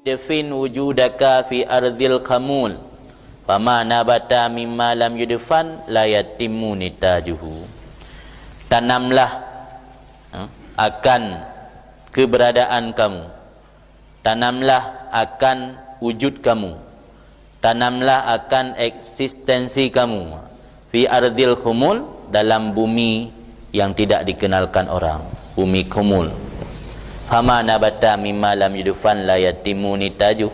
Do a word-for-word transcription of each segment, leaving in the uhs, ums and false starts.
Idfin wujudaka fi ardil khamul, fama nabata mimma lam yudfan la yatimmu nitajuhu. Tanamlah, eh, akan keberadaan kamu, tanamlah akan wujud kamu, tanamlah akan eksistensi kamu fi ardil khumul, dalam bumi yang tidak dikenalkan orang, bumi khumul. Fama nabata mimma lam yudfan la yatimmu nitajuh.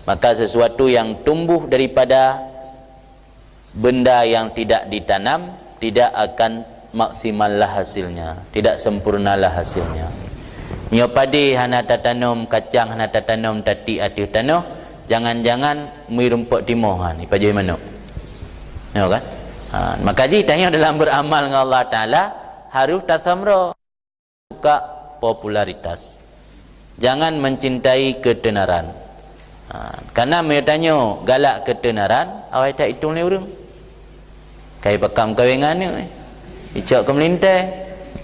Maka sesuatu yang tumbuh daripada benda yang tidak ditanam tidak akan maksimallah hasilnya, tidak sempurnalah hasilnya. Nyoe padé hana tatanom, kacang hana tatanom, tatiek ateueh tanoh, jangan-jangan meurumpok timoh, ha, ni pajoh manok. Nyoe kan? Ha, maka jih tanyoe dalam beramal ngon Allah Taala harus tasamro. Suka popularitas. Jangan mencintai ketenaran. Ha, karena meunyoe tanyoe galak ketenaran, awai ta itong lé ureuëng. Kai pakam kawin ngon aneuk, eh. Icok keu meulintée.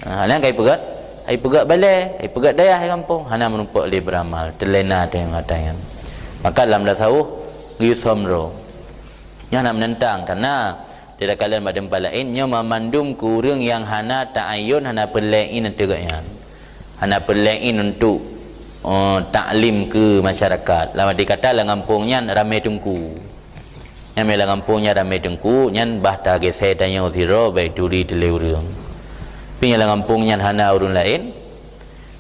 Ha, nyan kai peugét, kai peugét balée, kai peugét dayah di gampông. Hana meurumpok lé beuramal, teulena teuh ngon tanyoe. Maka lam tasawuf geuyue somro. Nyan hana meunentang, karena Tidak kalian bak teumpat laén, nyoe mamandum keu ureuëng nyang hana ta'ayun, hana peureulée in ateueh gobnyan. Hana peureulée in untuk, eh, taklim keu masyarakat. Lam arti kata, lam gampông nyan ramé teungku. Nyan, lam gampông nyan ramé teungku, nyan bah tageuséh tanyoe sidroe, bék turi teulé ureuëng. Tapi nyang lam gampông nyan hana ureuëng laén,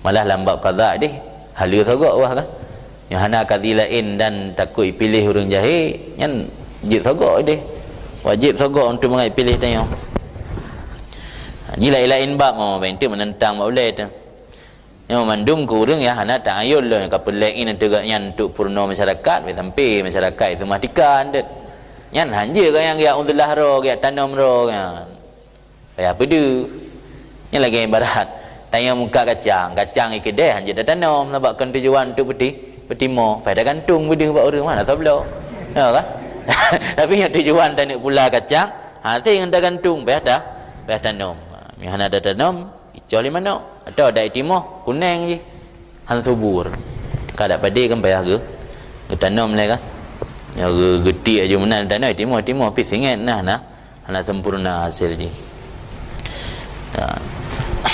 malah lam bab qadha deh, haleue sogok wah kan. Nyang hana kadhi laén dan takot ipiléh ureuëng jahé, nyan jeuet sogok deh. Wajéb sogok untuk mangat ipiléh tanyoe. Ji laén-laén bab, oh, bak enteuk meunentang bak ulée teuh. Nyoe mandum keu ureuëng nyang hana ta'ayun lom, ka peureulée in ateueh gobnyan untuk peurunoe masyarakat, bak sampai masyarakat itu matikan deuet. Nyan hanjeuet gobnyan geujak uzlah droe, geujak tanom droe nyan. Payah peudeuh. Nyan lagée ibarat tanyoe muka kacang, kacang i keudeh hanjeuet tatanom, sabab kon tujuan untuk peuti-, peutimoh, payah tagantung peudeuh bak ureuëng, mana sabloe. Ya kan? Tapi nyang tujuan taneuk pula kacang, hase ngon tagantung, payah ta-, payah tanom. Nyang hana tatanom, icoh lé manok, atawa dak itimoh, kuneng jih. Han subur. Ka dak padé kan payah geu-, geutanom lé kan. Ya, geu-, geutiek aju meunan tanoh, timoh, timoh, pi singét nah, nah. Hana sempurna hasil jih. Ya.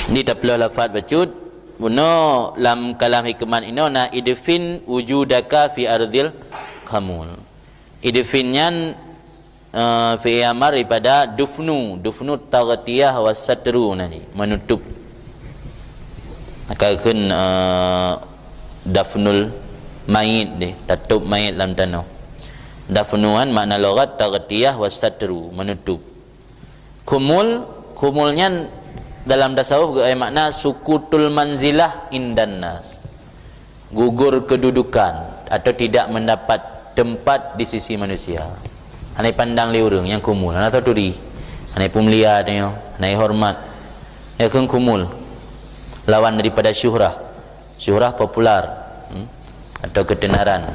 Di taploh lafaz bacut, bunoe lam kalam hikmat inoe na idfin wujudaka fi ardil khamul. Idfin nyan, eh, fi'il amar daripada dufnu, dufnu taghtiyah was satru, na ji, menutup. Maka kheun, eh, dafnul mayit deh, tatôb mayit lam tanoh. Dafnu nyan makna lughat taghtiyah was satru, menutup. Khumul, khumul nyan dalam tasawuf geuai makna sukutul manzilah indan nas. Gugur kedudukan atau tidak mendapat tempat di sisi manusia. Hana ipandang lé ureuëng nyang khumul, hana turi, hana ipeumulia tanyoe, hana ihoreumat. Nyan kheun khumul. Lawan daripada syuhrah. Syuhrah popular, hmm, atau ketenaran.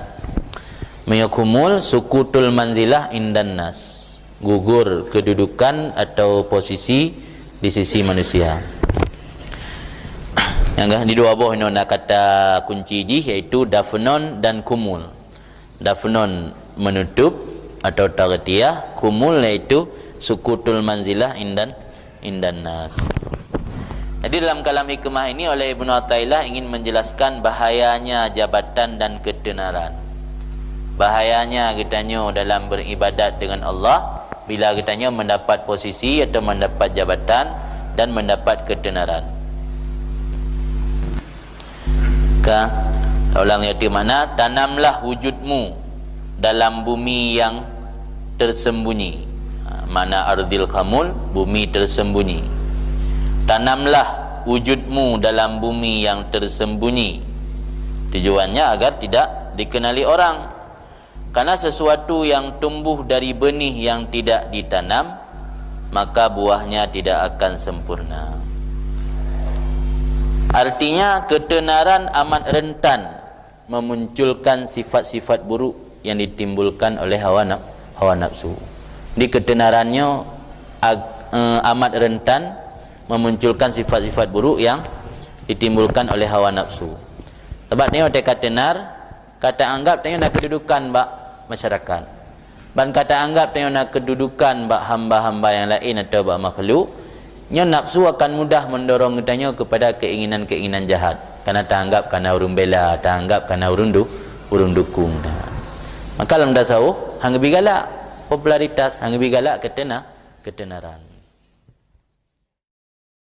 Meunyoe khumul, sukutul manzilah indan nas. Gugur kedudukan atau posisi di sisi manusia. Nyang gah di dua boh inoe na kata kunci jih, yaitu dafnon dan khumul. Dafnon menutup atau taghtiyah, khumul yaitu sukutul manzilah indan, indan nas. Jadi dalam kalam hikmah ini oleh Ibnu Athaillah ingin menjelaskan bahayanya jabatan dan ketenaran. Bahayanya geutanyoe dalam beribadat dengan Allah bila geutanyoe mendapat posisi atau mendapat jabatan dan mendapat ketenaran. Ka, ulang ya, di mana, tanamlah wujudmu dalam bumi yang tersembunyi. Ha, makna ardil khamul, bumi tersembunyi. Tanamlah wujudmu dalam bumi yang tersembunyi. Tujuannya agar tidak dikenali orang. Karena sesuatu yang tumbuh dari benih yang tidak ditanam, maka buahnya tidak akan sempurna. Artinya, ketenaran amat rentan memunculkan sifat-sifat buruk yang ditimbulkan oleh hawa naf-, hawa nafsu. Di ketenaran nyoe ag-, eh, amat rentan memunculkan sifat-sifat buruk yang ditimbulkan oleh hawa nafsu. Sabab tanyoe teuka teunar, ka taanggap tanyoe na keududukan bak masyarakat. Ban ka taanggap tanyoe na keududukan bak hamba-hamba nyang laén atawa bak makhluk, nyoe nafsu akan mudah mendorong geutanyoe kepada keinginan-keinginan jahat. Karena taanggap kana ureuëng bela, taanggap kana ureuëng du-, ureuëng dukung. Maka lam tasawuf, hana bi galak popularitas, hana bi galak keuteunar-, keutenaran.